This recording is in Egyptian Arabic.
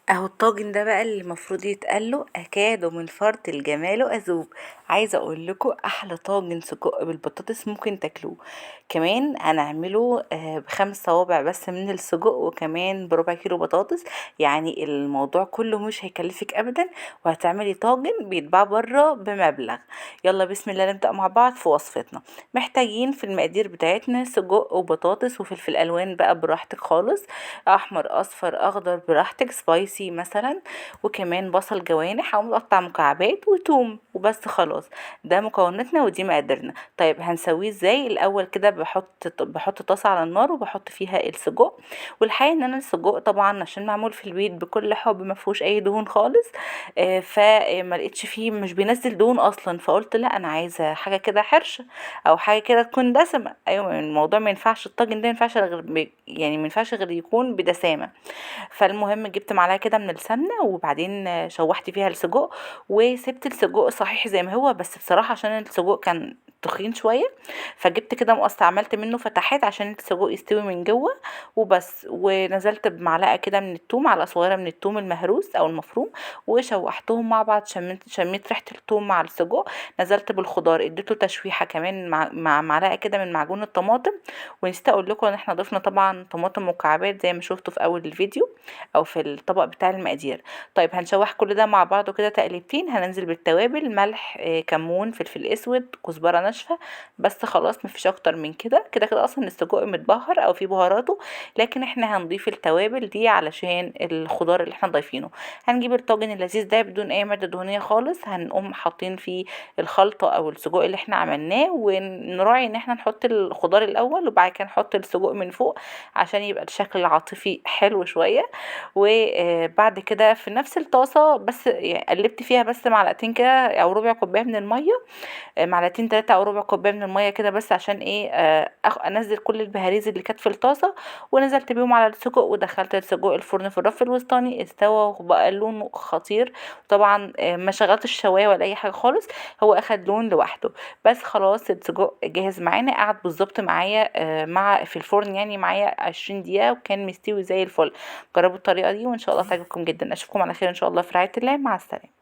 اهو الطاجن ده بقى اللي المفروض يتقال له اكاد من فرط الجمال اذوب. عايزه اقول لكم احلى طاجن سجق بالبطاطس ممكن تاكلوه. كمان هنعمله ب5 صوابع بس من السجق، وكمان بربع كيلو بطاطس. يعني الموضوع كله مش هيكلفك ابدا، وهتعملي طاجن بيتباع بره بمبلغ. يلا بسم الله نبدا مع بعض في وصفتنا. محتاجين في المقادير بتاعتنا سجق وبطاطس وفلفل الوان بقى براحتك خالص، احمر اصفر اخضر براحتك، spicy مثلا، وكمان بصل جوانح او مقطع مكعبات وتوم وبس خلاص. ده مكوناتنا ودي مقاديرنا. طيب هنسويه ازاي؟ الاول كده بحط طاسه على النار وبحط فيها السجق. والحقيقة ان انا السجق طبعا عشان معمول في البيت بكل حب ما فيهوش اي دهون خالص، فما لقيتش فيه، مش بينزل دهون اصلا، فقلت لا انا عايزه حاجة كده حرشه او حاجة كده تكون دسمة. ايوه الموضوع ما ينفعش الطاجن ده ما ينفعش غير يعني ما ينفعش غير يكون بدسامه. فالمهم جبت معلقه كده من السمنة، وبعدين شوحت فيها السجق، وسبت السجق صحيح زي ما هو، بس بصراحة عشان السجق كان تخين شوية فجبت كده مقص عملت منه فتحات عشان السجق يستوي من جوه وبس. ونزلت بمعلقه كده من التوم، معلقه صغيرة من التوم المهروس او المفروم، وشوحتهم مع بعض. شميت ريحه التوم مع السجق. نزلت بالخضار، اديته تشويحه كمان مع معلقه كده من معجون الطماطم. ونسيت اقول لكم ان احنا ضفنا طبعا طماطم مكعبات زي ما شفتوا في اول الفيديو او في الطبق بتاع المقادير. طيب هنشوح كل ده مع بعضه كده تقليبتين. هننزل بالتوابل، ملح، كمون، فلفل اسود، كزبره ناشفة، بس خلاص مفيش اكتر من كده. كده كده اصلا السجق متبهر او فيه بهاراته، لكن احنا هنضيف التوابل دي علشان الخضار اللي احنا ضايفينه. هنجيب الطاجن اللذيذ ده بدون اي مادة دهنية خالص، هنقوم حاطين فيه الخلطة او السجق اللي احنا عملناه، ونراعي ان احنا نحط الخضار الاول وبعد كده نحط السجق من فوق عشان يبقى الشكل العاطفي حلو شوية. وبعد كده في نفس الطاسه بس قلبت فيها بس معلقتين كده او ربع كوباية من المية، معلقتين 3 او ربع كوباية من المية كده بس عشان ايه، انزل كل البهاريز اللي كانت في الطاسه، ونزلت بيهم على السجق ودخلت السجق الفرن في الرف الوسطاني. استوى وبقى لونه خطير. طبعا، ما شغلتش الشوايه ولا اي حاجة خالص، هو اخد لون لوحده بس. خلاص السجق جاهز معانا. قعد بالظبط معايا، في الفرن معايا 20 دقيقة، وكان مستوي زي الفل. جربوا الطريقة دي وان شاء الله تعجبكم جدا. اشوفكم على خير ان شاء الله في رعاية الله. مع السلامة.